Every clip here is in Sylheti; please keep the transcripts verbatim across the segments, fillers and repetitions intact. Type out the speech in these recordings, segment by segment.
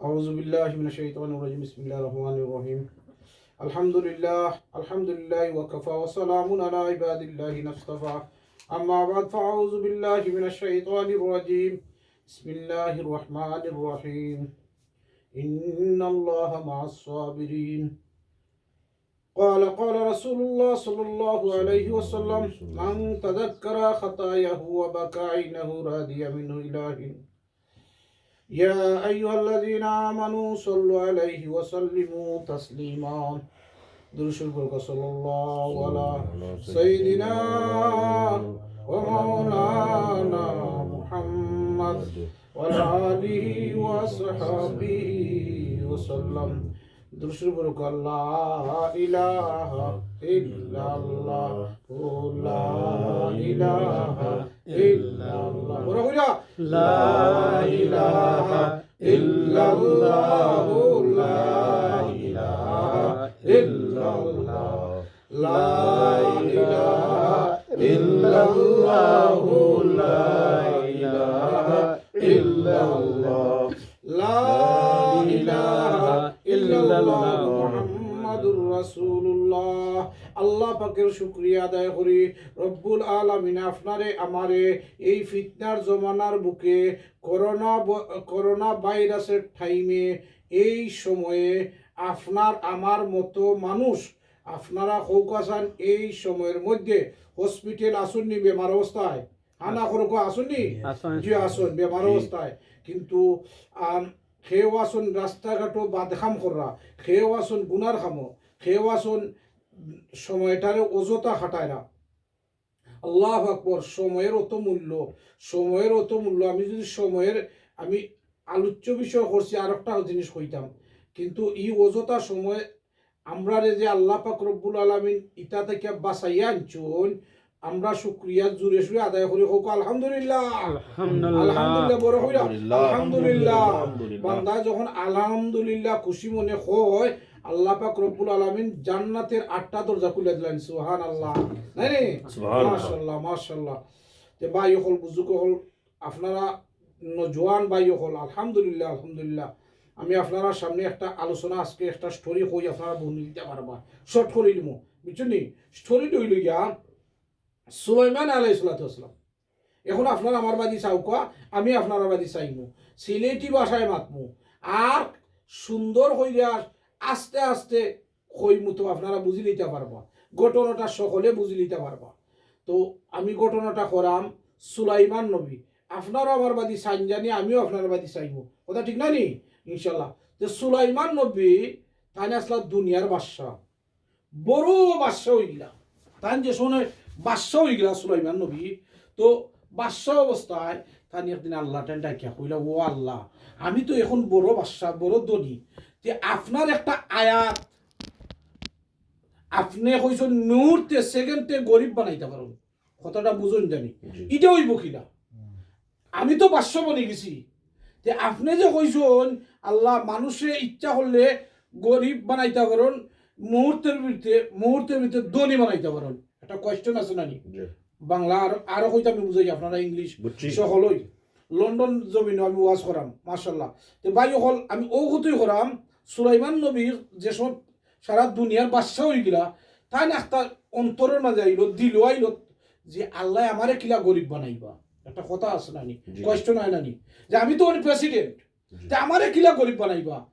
أعوذ بالله من الشيطان الرجيم. بسم الله الرحمن الرحيم. الحمد لله، الحمد لله وكفى وسلام على عباد الذين اصطفى. أما بعد، فأعوذ بالله من الشيطان الرجيم. بسم الله الرحمن الرحيم. إن الله مع الصابرين. قال، قال رسول الله صلى الله عليه وسلم: من تذكر خطاياه وبكى عينه رضي منه إلى حين. يا أيها الذين آمنوا صلوا عليه وسلموا تسليما. درود شريف পড়ুক্কা, صلى الله على سيدنا ومولانا محمد وعلى آله وصحبه وسلم. درود شريف পড়ুক্কা, لا إله إلا الله، لا إله إلا الله। বড় কইরা। لا إله إلا الله، لا إله إلا الله، لا إله إلا الله، لا إله إلا الله، لا إله إلا الله، محمد رسول الله। আল্লাহ পাকের শুকরিয়া আদায় করি, রব্বুল আলামিন আপনারে আমারে এই ফিতনার জমানার বুকে করোনা ব-, করোনা ভাইরাসের টাইমে, এই সময়ে আপনার আমার মতো মানুষ, আপনারা কউক্কা চাইন এই সময়ের মধ্যে হসপিটাল আছইন নি বেমার অবস্থায়? হা না করুক্কা, আছইন নি? আছইন। জি, আছইন বেমার জি। অবস্থায়। কিন্তু, আম, কেউ আছইন রাস্তাঘাটো বাদ কাম কররা, কেউ আছইন গুনার কামো, কেউ আছইন সময়টারে অযথা খাটাইরা। আল্লাহু আকবার, সময়ের অত মূল্য, সময়ের অত মূল্য। আমি যদি সময়ের, আমি আলোচ্য বিষয় করছি, আরেকটা জিনিস কইতাম, কিন্তু ই অযথা সময় আমরারে যে আল্লাহ পাক রব্বুল আলামিন ইতা থাকি বাঁচাইয়া আনছইন, আমরা শুকরিয়া জোরে সোরে আদায় করি, কউক্কা আলহামদুলিল্লাহ। আলহামদুলিল্লাহ। আলহামদুলিল্লাহ, বড় কইরা। আলহামদুলিল্লাহ। আলহামদুলিল্লাহ। আলহামদুলিল্লাহ। বান্দা যখন আলহামদুলিল্লাহ খুশি মনে কয়, আল্লাহ পাক রব্বুল আলামিন জান্নাতের আটটা দরজা খুলে দিলাইন। সুবহানাল্লাহ। নায় নি? সুবহানাল্লাহ। মাশাআল্লাহ, মাশাআল্লাহ। তে ভাই অকল, বুজুর্গ অকল, আপনারা নওজোয়ান ভাই অকল, আলহামদুলিল্লাহ, আলহামদুলিল্লাহ। আমি আপনারার সামনে একটা আলোচনা, আজকে একটা story কই, আপনারা বুঝিলিতা পারবা। Short করি দিমু, বুঝছইন নি? Story অইলো গিয়া সুলাইমান আলাইহিস সালাতু ওয়াস সালাম। এখন আপনারা আমার বায়দি চাউক্কা, আমি আপনারার বায়দি চাইমু। সিলেটি ভাষায় মাতমু। আর সুন্দর কইরা আস্তে আস্তে কইমু তো আপনারা বুঝিলিতা পারবা। ঘটনাটা সকলে বুঝিলিতা পারবা। তো আমি ঘটনাটা করাম সুলাইমান নবী। আপনারাও আমার বায়দি চাইন জানি, আমিও আপনারার বায়দি চাইমু। কথা ঠিক না নি? ইনশাআল্লাহ। তো সুলাইমান নবী তাইন আছলা দুনিয়ার বাদশা। বড় বাদশা অইগিলা। তাইন যে সময় বাদশা অইগিলা সুলাইমান নবী, তো বাদশা অবস্থায় তাইন একদিন আল্লাহ তাইন ডাকিয়া কইলা, "ও আল্লাহ, আমি তো এখন বড় বাদশা, বড় ধনী, তে আপনার একটা আয়াত, আপনে কইছইন মুহূর্তে, সেকেন্ডে গরিব বানাইতা পারইন।" কথাটা বুঝইন জানি। জি। ইটা অইবো কিলা? আমি তো বাদশা বনি গেছি। তে আপনে যে কইছইন, আল্লাহ মানুষরে ইচ্ছা করলে গরিব বানাইতা পারইন, মুহূর্তের ভিতরে, মুহূর্তের ভিতরে ধনী বানাইতা পারইন। একটা question আছে না নি? জি। বাংলা আরো, আরো কইতে আমি বুঝাই, আপনারা English বুঝছি। সকলই। লন্ডন জমিনো আমি ওয়াজ করাম, মাশাআল্লাহ। তে ভাই অকল, আমি অউ কথাউ করাম, সুলাইমান নবীর যে সময় সারা দুনিয়ার বাদশা অইগিলা, তাইন একটা অন্তরর মাঝে আইলো, দিলো আইলো যে আল্লায় আমারে কিলা গরিব বানাইবা। একটা কথা আছে না নি? জি। Question অয় না নি? যে আমি তো অনে president, জি। তে আমারে কিলা গরিব বানাইবা?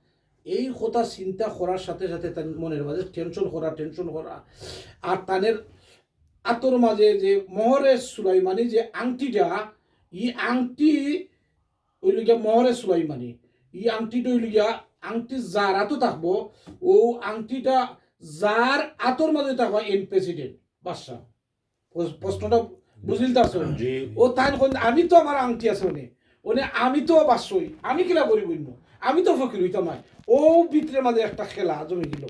এই কথা চিন্তা করার সাথে সাথে তাইন মনের মাঝে tension করা, tension করা। আর তানের আতর মাঝে যে মোহরে সুলাইমানি যে আংটিটা, ই আংটি অইলো গিয়া মোহরে সুলাইমানি। ই আংটিটা অইলো গিয়া, আংটি যার আতো থাকবো, অউ আংটিটা যার আতর মাঝে থাকবো, এন president, বাদশা। প্রশ-, প্রশ্নটা বুঝিলিতা পারছইন? জি। অউ তাইন কইন, "আমি তো আমার আংটি আছে অনে, অনে আমি তো বাদশা অই, আমি কিলা গরিব অইমু? আমি তো ফকির অইতাম নায়।" অউ ভিতরে মাঝে একটা খেলা জমি গেলো।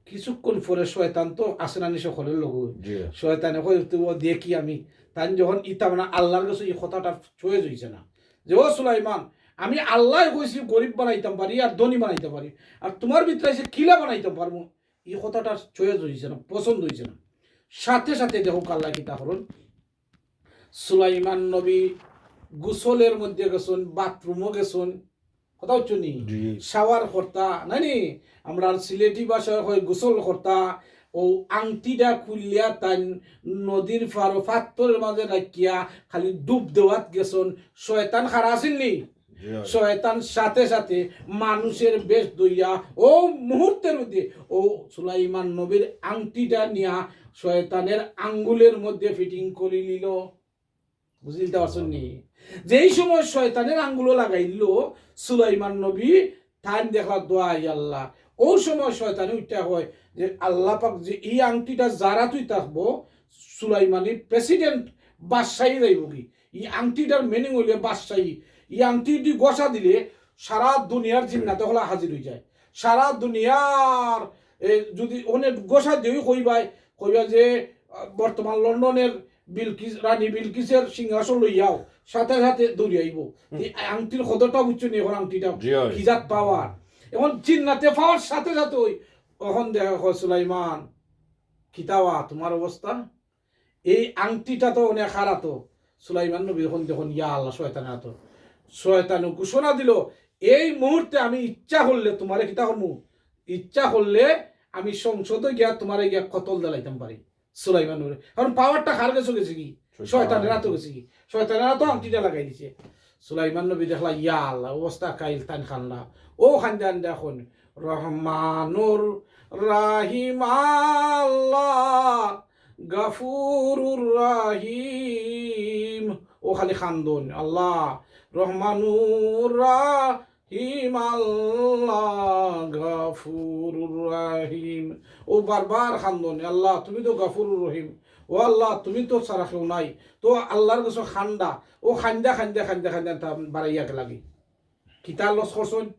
কিছুক্ষণ পরে শয়তান তো আছে না নি সকলর লগে। জি। শয়তানে কয়, "তো দেখি আমি।" তাইন যখন ইতা মানে আল্লাহর গেছে ই কথাটা choice অইছে না। যে, "ও সুলাইমান, আমি আল্লায় কইছি গরিব বানাইতাম পারি আর ধনী বানাইতাম পারি, আর তুমার ভিতরে আইছে কিলা বানাইতাম পারমু?" ই কথাটা choice অইছে না, পছন্দ অইছে না। সাথে সাথে দেখউক্কা আল্লায় কিতা করইন, সুলাইমান নবী গোসলর মধ্যে গেছইন, বাথরুমো গেছইন, কথা বুঝছো নি? জি। শাওয়ার করতা, না নি? আমরার সিলেটি ভাষায় কয় গোসল করতা। অউ আংটিটা খুলিয়া তাইন নদীর পাড়ো পাত্থরর মাঝে রাখিয়া খালি ডুব দেওয়াত গেছইন। শয়তান খাড়া আছিল নি? জি, অয়। শয়তান সাথে সাথে মানুষের বেশ ধইয়া অউ মুহূর্তের মধ্যে অউ সুলাইমান নবীর আংটিটা নিয়া শয়তানের আঙ্গুলের মধ্যে ফিটিং করি নিল। বুঝিলতা পারছইন নি? যেই সময় শয়তানের আঙ্গুলো লাগাইল সুলাইমান নবী, তাইন দেখলা দোয়া, "ইয়া আল্লাহ।" অউ সময় শয়তানে উঠিয়া কয় যে, "আল্লাহ পাক যে ই আংটিটা যার আতো থাকবো, সুলাইমানি প্রেসিডেন্ট, বাদশাহী যাইবোগি।" ই আংটিটার মিনিং অইলে বাদশাহী। ই আংটিটি ঘষা দিলে সারা দুনিয়ার জিন্নাত অকল হাজির অইযায়। সারা দুনিয়ার, এ, যুদি অনে ঘষা দিয়াউ কইবায়, কইবা যে, আহ, বর্তমান লন্ডনের বিলকিস, রানী বিলকিসের সিংহাসন লইয়াও, সাথে সাথে দৌড়ি আইবো। হুম। এই আংটির কদরটা বুঝছো নি? অখন আংটিটা জি, অয়। কি জাত পাওয়ার। অখন জিন্নাতে পাওয়ার সাথে সাথে অই, অখন দেখা কয়, "সুলাইমান, কিতা বা তুমার অবস্থা?" এই আংটিটা তো অনেক হারাতো। সুলাইমান নবী অখন দেখইন, ইয়া আল্লাহ, শয়তানের আতো। শয়তানে ঘোষণা দিল, "এই মুহূর্তে আমি ইচ্ছা করলে তুমারে কিতা করমু? ইচ্ছা করলে আমি সংসদে গিয়া তুমারে গিয়া কতল দিলাইতাম পারি।" সুলাইমান নবীর, কারণ পাওয়ারটা কার গেছে গেছে কি? শয়তান। শয়তানের আতো গেছে কি? শয়তানের আতো আংটিটা লাগাই দিছে। সুলাইমান নবী দেখলা, ইয়া আল্লাহ, অবস্থা কাইল, তাইন কান্দা। অউ কান্দা কান্দা কইন, "রহমানুর রাহিম আল্লাহ, গাফুরুর রাহিম।" অউ খালি কান্দইন, "আল্লাহ, রহমানুর রাহিম আল্লাহ, গাফুরুর রাহিম।" অউ বারবার কান্দইন, "আল্লাহ, তুমি তো গাফুরুর রহিম, ও আল্লাহ, তুমি তো ছাড়া কেউ নাই।" তো আল্লাহর গেছে কান্দা, অউ কান্দা, কান্দা, কান্দা, কান্দা তা বাড়াইয়া গেলাগি। কিতা লস করছইন?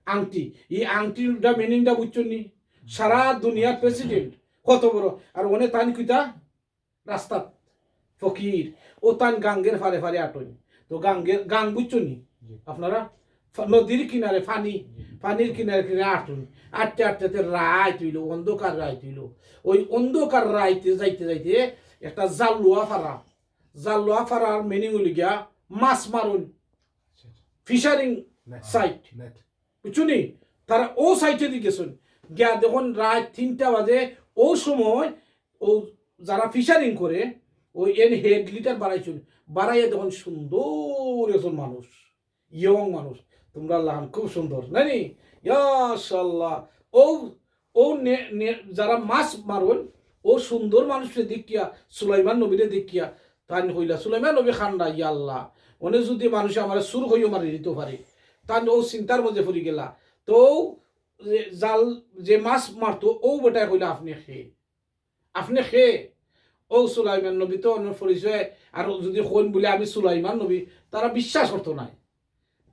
আংটি। ই আংটির মিনিংটা বুঝছইন নি? সারা দুনিয়ার প্রেসিডেন্ট, কত বড়। আর অনে তাইন কিতা? রাস্তাত ফকির। অউ তাইন গাঙ্গের পারে পারে আটইন। তো গাঙ্গের, গাং বুঝছইন নি? জি। আপনারা? ফ-, নদীর কিনারে পানি, জি। পানির কিনারে কিনারে আটইন। আটতে আটতে আটতে রাইত অইলো, অন্ধকার রাইত অইলো। অউ অন্ধকার রাইতে যাইতে যাইতে একটা জালুয়া ফারা, জালুয়া ফারার মিনিং অইলো গিয়া মাছ মারইন, আচ্ছা, আচ্ছা। ফিশারিং নেট। সাইট। নেট। বুঝছো নি? তারা অউ সাইটেদি গেছইন। গিয়া দেখইন রাইত তিনটা বাজে, অউ সময় অউ যারা ফিশারিং করে, অউ এন হেড লিটার বাড়াইছইন। বাড়াইয়া দেখইন সুন্দর একজন মানুষ, ইয়ং মানুষ। তুমরার লাখান খুব সুন্দর, না নি? ইয়া মাশাআল্লাহ। অউ অউ নে-, নে-, যারা মাছ মারইন, অউ সুন্দর মানুষরে দেখিয়া, সুলাইমান নবীরে দেখিয়া, তাইন কইলা, সুলাইমান নবী কান্দা, ইয়া আল্লাহ, অনে যুদি মানুষে আমারে চুর কইয়া মারি দিতো পারে, তাইন অউ চিন্তার মাঝে পড়ি গেলা। তো যে জাল, যে মাছ মারতো, অউ বেটায় কইলা, "আপনে কে? আপনে কে?" অউ সুলাইমান নবী তো অন্য পরিচয়, আর যুদি কইন বুলে, "আমি সুলাইমান নবী", তারা বিশ্বাস করতো নায়।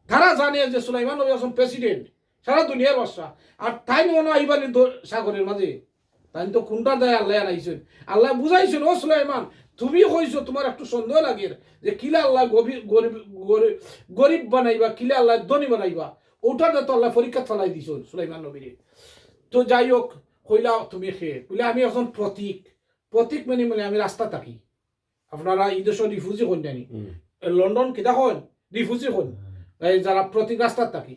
তারা জানে যে সুলাইমান নবী একজন প্রেসিডেন্ট, সারা দুনিয়ার বাদশা। আর তাইন মনো অয় আইবা নি দ-, সাগরের মাঝে। তাইন তো কুনটার দায় আল্লায় আনাইছইন। আল্লায় বুঝাইছইন, "ও সুলাইমান, তুমি কইছো তুমার একটু সন্দেহ লাগের যে কিলা আল্লায় গভীর, গরিব, গরিব, গরিব বানাইবা, কিলা আল্লায় ধনী বানাইবা।" অউটার তো আল্লায় পরীক্ষাত ফালাই দিছইন সুলাইমান নবীরে। তো যাই হোক, কইলা, "তুমি কে?" বুলে, "আমি একজন পথিক।" পথিক মানে, মানে আমি রাস্তা থাকি। আপনারা ই দেশো রিফিউজি কইন জানি। হুম। এ, লন্ডন কিতা কইন? রিফিউজি কইন। হুম। এই যারা প্রতি রাস্তাত থাকি।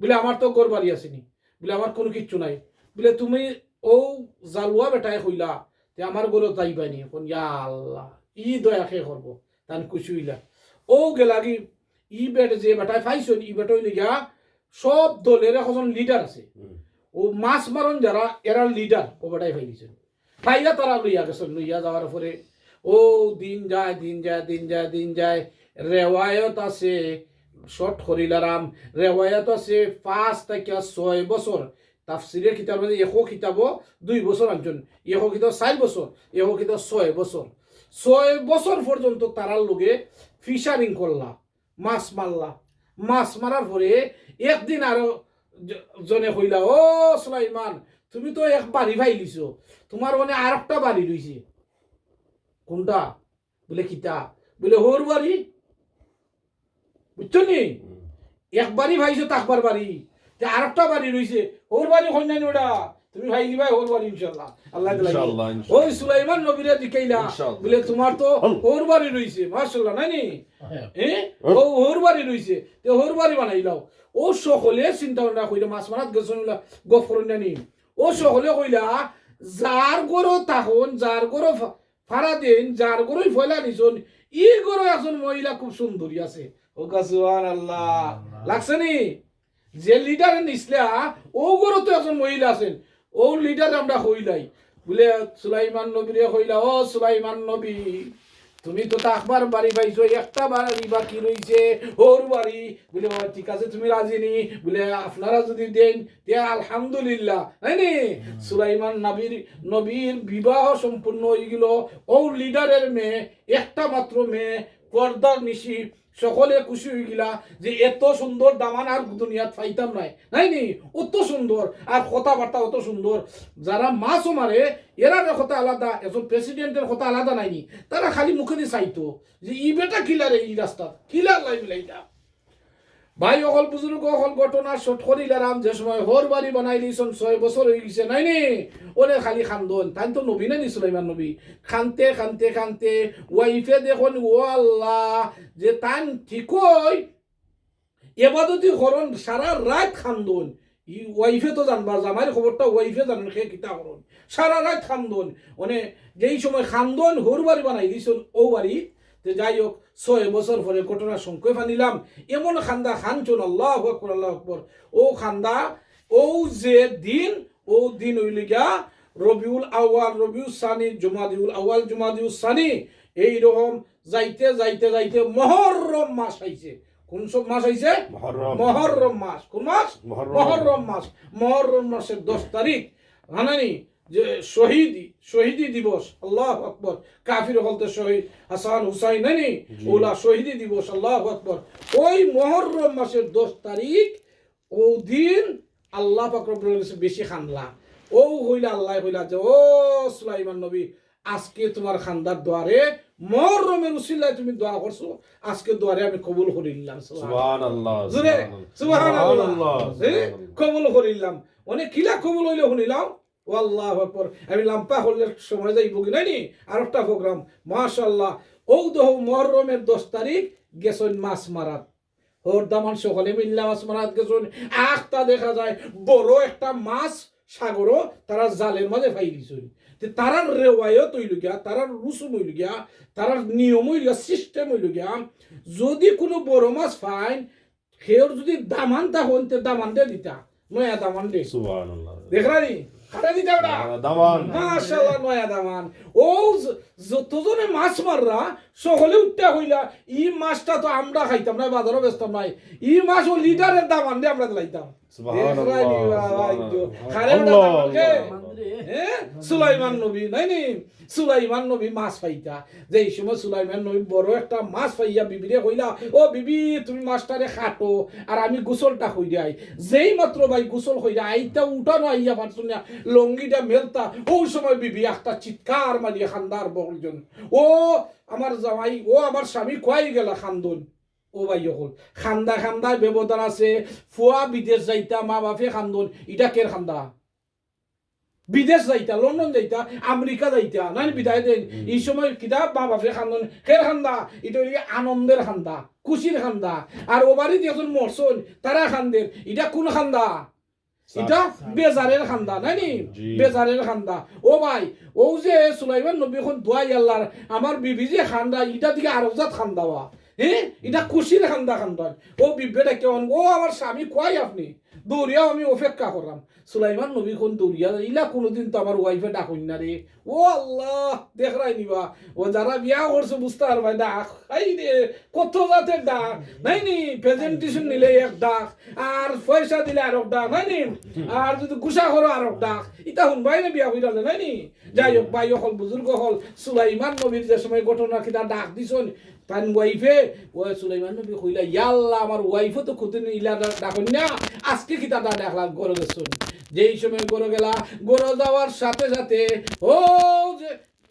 বুলে, "আমার তো ঘর বাড়ি আছে নি।" বুলে, "আমার কুনু কিচ্ছু নাই।" বুলে, "তুমি অউ জালুয়া বেটায় কইলা, তে আমার ঘরো যাইবায় নি?" কইন, "ইয়া আল্লাহ, ই দয়া কে করবো?" তাইন খুশি অইলা। অউ গেলাগি, ই বেটা যে বেটায় পাইছইন, ই বেটা অইলো গিয়া সব দলের একজন লিডার আছে। হুম। অউ মাছ মারইন যারা, এরার লিডার, অউ বেটায় পাইলিছইন। পাইয়া তারা লইয়া গেছইন, লইয়া যাওয়ার পরে অউ দিন যায়, দিন যায়, দিন যায়, দিন যায়। রেওয়ায়ত আছে, শর্ট করিলারাম, রেওয়ায়ত আছে পাঁচ থাকিয়া ছয় বছর। তাফসিরের কিতাবর মাঝে একো কিতাবো দুই বছর আনছইন, একো কিতাবো চাইর বছর, একো কিতাবো ছয় বছর। ছয় বছর পর্যন্ত তারার লগে ফিশারিং করলা, মাছ মারলা। মাছ মারার পরে একদিন আরো জ-, জনে কইলা, "ও সুলাইমান, তুমি তো এক বাড়ি পাইলিছো, তুমার অনে আরকটা বাড়ি রইছে।" "কুনটা?" বুলে, "কিতা?" বুলে, "হউর বাড়ি।" বুঝছো নি? হুম। এক বাড়ি পাইছো, থাকবার বাড়ি, তে আরকটা বাড়ি রইছে, হউর বাড়ি কইন জানি অটা। তুমি পাইলিবায় হউর বাড়ি ইনশাআল্লাহ। আল্লাহ তাআলা ইনশাআল্লাহ, ইনশাআল্লাহ। ওই সুলাইমান নবীরে জিকাইলা, ইনশাআল্লাহ। বুলে, "তুমার তো হ্যাঁ। হউর বাড়ি রইছে, মাশাআল্লাহ, নায় নি? হ্যাঁ। এ? হ্যাঁ। ও হউর বাড়ি রইছে, তে হউর বাড়ি বানাইলাও।" ও সকলে চিন্তা ভাবনা করিয়া মাছ মারাত গেছইন, অলা গফ করইন না নি? ও সকলে কইলা, "যার ঘরো থাকইন, যার ঘরো ফা-, ফাড়া দেইন, যার ঘরোই ফয়লা নিছইন, ই ঘরো একজন মহিলা খুব সুন্দরী আছে।" ও সুবহানাল্লাহ। লাগছে নি? যে লিডারে নিছলা, ও ঘরো তো একজন মহিলা আছইন, ও লিডারে আমরা কইলাই। বুলে সুলাইমান নবীরে কইলা, "ও সুলাইমান নবী, তুমি তো থাকবার বাড়ি পাইছো, একটা বাড়ি বাকি রইছে, হউর বাড়ি।" বুলে, "ও ঠিক আছে, তুমি রাজি নি?" বুলে, "আপনারা যুদি দেইন, তে আলহামদুলিল্লাহ।" নায় নি? হুম। সুলাইমান নবীর, নবীর বিবাহ সম্পূর্ণ অইগেলো। ও লিডারের মেয়ে, একটা মাত্র মেয়ে, পর্দার নিশি, সকলে খুশি অইগেলা যে এত সুন্দর দামান আর দুনিয়াত পাইতাম নায়, নায় নি? অত সুন্দর, আর কথাবার্তা অত সুন্দর। যারা মাছও মারে, এরার কথা আলাদা, একজন প্রেসিডেন্টের কথা আলাদা নায় নি? তারা খালি মুখেদি চাইতো যে, "ই বেটা কিলারে ই রাস্তাত, কিলার লাই মিলাইতা?" ভাই অকল, বুজুর্গ অকল, ঘটনা short করিলাইরাম, যে সময় হউর বাড়ি বানাইলিছইন, ছয় বছর অইগেছে, নায় নি? অনে খালি কান্দইন, তাইন তো নবী নায় নি, সুলাইমান নবী। কানতে, কানতে, কানতে, ওয়াইফে দেখইন, ও আল্লাহ, যে তাইন ঠিকই এবাদতি করইন, সারা রাইত কান্দইন। ই ওয়াইফে তো জানবা, জামাইর খবরটা ওয়াইফে জানইন, কে কিতা করইন। সারা রাইত কান্দইন। অনে যেই সময় কান্দইন, হউর বাড়ি বানাইলিছইন, অউ বাড়ি। তে যাই হউক, ছয় বছর পরে ঘটনা সংক্ষেপ আনিলাম। এমন কান্দা কানছইন, আল্লাহু আকবার, আল্লাহু আকবার। অউ কান্দা, অউ যে দিন, অউ দিন অইলো গিয়া রবিউল আউয়াল, রবিউল সানি, জুমাদিউল আউয়াল, জুমাদিউল সানি, এইরকম যাইতে, যাইতে, যাইতে মুহররম মাস আইছে। কোন সব মাস আইছে? মুহররম। মুহররম মাস। কোন মাস? মুহররম। মুহররম মাস। মুহররম মাসের দশ তারিখ, জানইন নি? যে শহীদি, শহীদি দিবস, আল্লাহু আকবার। কাফির অকলতে শহীদ হাসান হুসাইন, নায় নি? জি। অলা শহীদি দিবস, আল্লাহু আকবার। অউ মুহররম মাসের দশ তারিখ, অউ দিন আল্লাহ পাক রব্বুল আলামিন বেশি কান্দলা। অউ কইলা, আল্লায় কইলা যে, "ও সুলাইমান নবী, আজকে তুমার কান্দার দোয়ারে, মুহররমের উসিলায় তুমি দোয়া করছো, আজকে দোয়ারে আমি কবুল করিলাইলাম।" সুবহানাল্লাহ। সুবহানাল্লাহ, জোরে, সুবহানাল্লাহ। সুবহানাল্লাহ, এ? সুবহানাল্লাহ। কবুল করিলাইলাম। অনে কিলা কবুল অইলো হুনিলাও? ও আল্লাহু আকবার। আমি লাম্বা করলে সময় যাইবোগি, নায় নি? আরোকটা program, মাশাআল্লাহ। অউ দেখো, মুহররমের দশ তারিখ গেছইন মাছ মারাত। হউর দামান সকলে মিল্লা মাছ মারাত গেছইন। আখতা দেখা যায় বড় একটা মাছ সাগরো তারা জালের মাঝে ফালাইলিছইন। তে তারার রেওয়ায়ত অইলো গিয়া, তারার রুসুম অইলো গিয়া, তারার নিয়ম অইলো গিয়া, system অইলো গিয়া, যুদি কুনু বড় মাছ পাইন, কেউর যুদি দামান থাকইন, তে দামান দে দিতা, নয়া দামান দে। সুবহানাল্লাহ। দেখরা নি? কারে দিতা ওটা? নয়া দামান। মাশাআল্লাহ, নয়া দামান। অউ য-, যতজনে মাছ মাররা, সকলে উঠিয়া কইলা, "ই মাছটা তো আমরা খাইতাম নায়, বাজারো বেচতাম নায়। ই মাছ অউ লিডারের দামান দে আমরা দিলাইতাম।" সুবহানাল্লাহ, দেখরা নি বাবা, সুবহানাল্লাহ। এই তো। কারে ওটা দামান খে? আল্লাহ। হ্যাঁ? সুলাইমান নবী, নায় নি? সুলাইমান নবী মাছ পাইতা। যেই সময় সুলাইমান নবী বড় একটা মাছ পাইয়া বিবিরে কইলা, "ও বিবি, তুমি মাছটারে কাটো, আর আমি গোসলটা করিয়া আই।" যেই মাত্র ভাই গোসল করিয়া আইতা, উঠানো আইয়া পারছইন না, লুঙ্গিটা মেলতা, অউ সময় বিবি একটা চিৎকার মারিয়া কান্দা আরম্ভ করছইন, "ও আমার জামাই, ও আমার স্বামী, কই গেলা?" কান্দইন। ও ভাই অকল, কান্দা কান্দায় ব্যবধান আছে। ফুয়া বিদেশ যাইতা, মা বাপে কান্দইন, ইটা কের কান্দা? বিদেশ যাইতা, লন্ডন যাইতা, আমেরিকা যাইতা, নায় নি বিদায় দেইন। হুম। ই সময় কিতা মা বাপে কান্দইন, কের কান্দা? ইটা অইলো আনন্দের কান্দা, খুশির কান্দা। আর অউ বাড়িত একজন মরছইন, তারা কান্দের, ইটা কুন কান্দা? ইটা বেজারের কান্দা, নায় নি? জি। বেজারের কান্দা। ও ভাই, অউ যে সুলাইমান নবী অখন দোয়াই আল্লাহর, আমার বিবি যে কান্দা, ইটা দিকে আরক জাত কান্দা বা। হ্যাঁ? ইটা খুশির কান্দা কান্দা। অউ বিবিয়ে ডাকিয়া কইন, "ও আমার স্বামী, কই আপনি? দৌড়িয়াও আমি অপেক্ষা কররাম।" সুলাইমান নবী কইন, "দৌড়িয়া ইলা কুনুদিন তো আমার ওয়াইফে ডাকইন না রে।" ও আল্লাহ, দেখরায় নি বা। ও যারা বিয়া করছো বুঝতা পারবায় ডাক। এই রে, কত জাতের ডাক। নায় নি? Presentation নিলে এক ডাক, আর পয়সা দিলে আরক ডাক, নায় নি? আর যুদি গুসা করো আরক ডাক। ইতা হুনবায় না বিয়া করিলে, নায় নি? যাই হউক, ভাই অকল, বুজুর্গ অকল, সুলাইমান নবীর যে সময় ঘটনা কিতা ডাক দিছইন, তান ওয়াইফে, ও সুলাইমান নবী কইলা, "ইয়া আল্লাহ, আমার ওয়াইফে তো কুনুদিন ইলা ডা-, ডাকইন না, আজকে কিতা ডা-, ডাকলা?" ঘরো গেছইন। যেই সময় ঘরো গেলা, ঘরো যাওয়ার সাথে সাথে, ও যে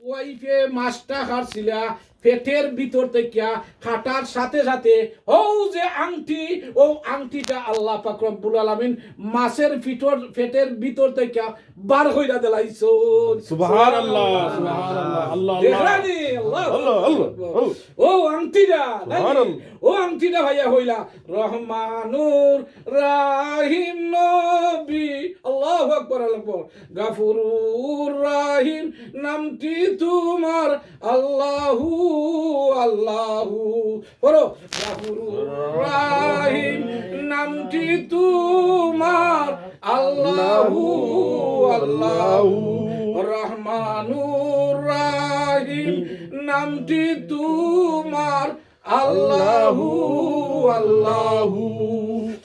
ওয়াইফে মাছটা কাটছিলা, পেটের ভিতর থাকিয়া কাটার সাথে সাথে অউ যে আংটি, অউ আংটিটা আল্লাহ পাক রব্বুল আলামিন মাছের পিঠর, পেটের ভিতর থাকিয়া বার কইরা দিলাইছইন। সুবহানাল্লাহ, সুবহানাল্লাহ। আল্লাহ, আল্লাহ। দেখলানি? আল্লাহ। আল্লাহ, আল্লাহ, আল্লাহ। অউ আংটিটা, নানি? সুবহানাল্লাহ। অউ আংটিটা পাইয়া কইলা, রহমানুর রাহিম নবী। আল্লাহু আকবার, আল্লাহু আকবার। গাফুরুর রাহিম নামটি তোমার আল্লাহু, আল্লাহু। পড়ো, গাফুরুর রাহিম নামটি তোমার আল্লাহু, আল্লাহু। রহমানুর রাহিম নামটি তোমার আল্লাহু, আল্লাহু।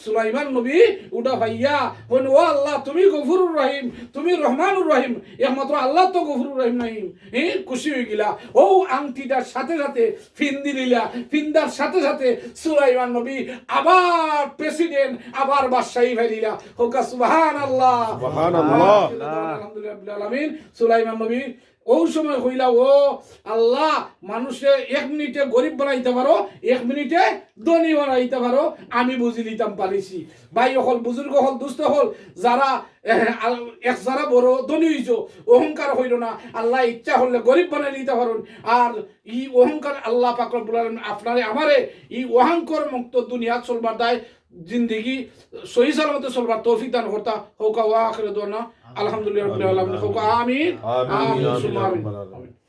সুলাইমান নবী উটা পাইয়া কইন, "ও আল্লাহ, তুমি গফুরুর রহিম, তুমি রহমানুর রহিম, একমাত্র আল্লাহ তো গফুরুর রহিম নাইন।" হে, খুশি অইগেলা। অউ আংটিটার সাথে সাথে ফিন্দি দিলা, ফিন্দার সাথে সাথে সুলাইমান নবী আবার প্রেসিডেন্ট, আবার বাদশাহী পাইলিলা। কউক্কা সুবহানাল্লাহ। সুবহানাল্লাহ। আলহামদুলিল্লাহ রাব্বিল আলামিন। সুলাইমান নবী অউ সময় কইলা, "ও আল্লাহ, মানুষরে এক মিনিটে গরিব বানাইতা পারো, এক মিনিটে ধনী বানাইতা পারো, আমি বুঝিলিতাম পারিছি।" ভাই অকল, বুজুর্গ অকল, দুস্ত অকল, যারা, এহ, আল-, এক যারা বড় ধনী অইছো, অহংকার কইরো না। আল্লায় ইচ্ছা করলে গরিব বানাইলিতা পারইন। আর ই অহংকার আল্লাহ পাক রব্বুল আলামিন আপনারে আমারে ই অহংকার মুক্ত দুনিয়াত চলবার দায় জিন্দেগি সহি সালামতে চলবার তৌফিক দান করতা। কউক্কা ওয়া আখিরু দাওয়ানা আলহামদুলিল্লাহি রাব্বিল আলামিন। কউক্কা আমিন। আমিন। আমিন। সুম্মা আমিন।